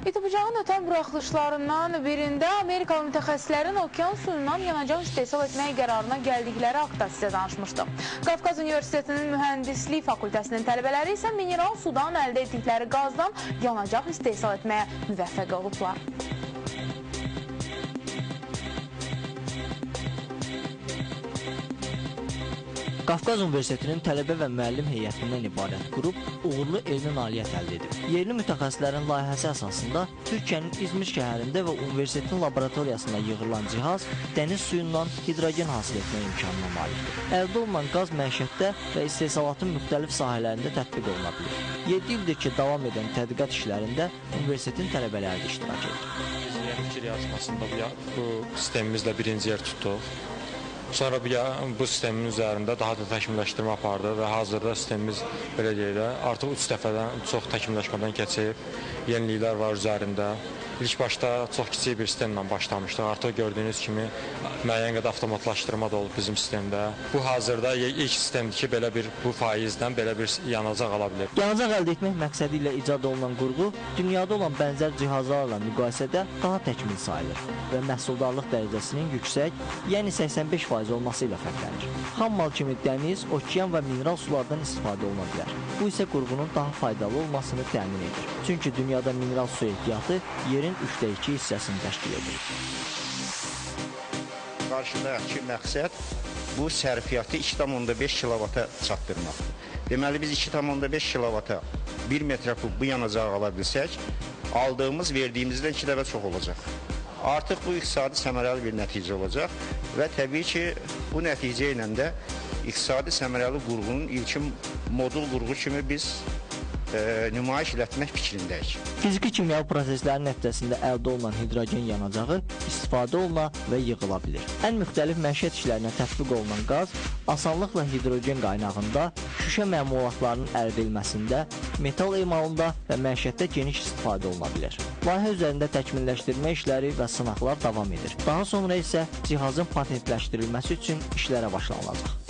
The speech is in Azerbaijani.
İTİ-Bucağın ötən buraxılışlarından birində Amerikalı mütəxəssislərin okean suyundan yanacaq istehsal etmək qərarına gəldikləri haqda sizə danışmışdıq. Qafqaz Universitetinin Mühəndislik Fakültəsinin tələbələri isə mineral sudan əldə etdikləri qazdan yanacaq istehsal etməyə müvəffəq olublar. Qafqaz Universitetinin tələbə və müəllim heyətindən ibarət qrup uğurlu elmi nailiyyət əldə edib. Yerli mütəxəssislərin layihəsi əsasında Türkiyənin İzmir şəhərində və universitetin laboratoriyasında yığılan cihaz dəniz suyundan hidrogen hasil etmək imkanına malikdir. Əldə olunan qaz məişətdə və istehsalatın müxtəlif sahələrində tətbiq oluna bilir. 7 ildir ki, davam edən tədqiqat işlərində universitetin tələbələri də iştirak edir. Biz yeni fikir yarışmasında bu sistemimizlə birinci yer tutduq. Sonra bu sistemin üzərində daha da təkmilləşdirmə apardı və hazırda sistemimiz belə deyək də, artıq 3 dəfədən çox təkmilləşmədən keçib, yeniliklər var üzərində. İlk başda çox kiçik bir sistemlə başlamışdıq. Artıq gördüyünüz kimi müəyyən qədər avtomatlaşdırma da olub bizim sistemdə. Bu hazırda ilk sistemdir ki, belə bir bu faizdən belə bir yanacaq ala bilir. Yanacaq əldə etmək məqsədi ilə icad olunan qurğu dünyada olan bənzər cihazlarla müqayisədə daha təkmil sayılır və məhsuldarlıq dərəcəsinin yüksək, yəni 85% olması ilə fərqlənir. Xam mal kimi dəniz, okean və mineral sulardan istifadə oluna bilər. Bu isə qurğunun daha faydalı olmasını təmin edir. Çünki dünyada mineral su ehtiyatı yerin 2/3 hissəsini təşkil edir. Qarşıdakı məqsəd bu sərfiyyatı 2,5 kilovata çatdırmaqdır. Deməli, biz 2,5 kilovata 1 metrekub bu yanacağı ala bilsək, aldığımız verdiyimizdən 2 dəfə çox olacaq. Artıq bu iqtisadi səmərəli bir nəticə olacaq və təbii ki, bu nəticə ilə də iqtisadi səmərəli qurğunun ilkin modul qurğu kimi biz nümayiş elətmək fikrindəyik. Fiziki kimyavi proseslərin nəticəsində əldə olunan hidrogen yanacağı istifadə oluna və yığıla bilir. Ən müxtəlif məişət işlərinə tətbiq olunan qaz asanlıqla hidrogen qaynağında, şüşə məmulatlarının əridilməsində, metal emalında və məişətdə geniş istifadə oluna bilir. Layihə üzərində təkmilləşdirmə işləri və sınaqlar davam edir. Daha sonra isə cihazın patentləşdirilməsi üçün işlərə başlanılacaq.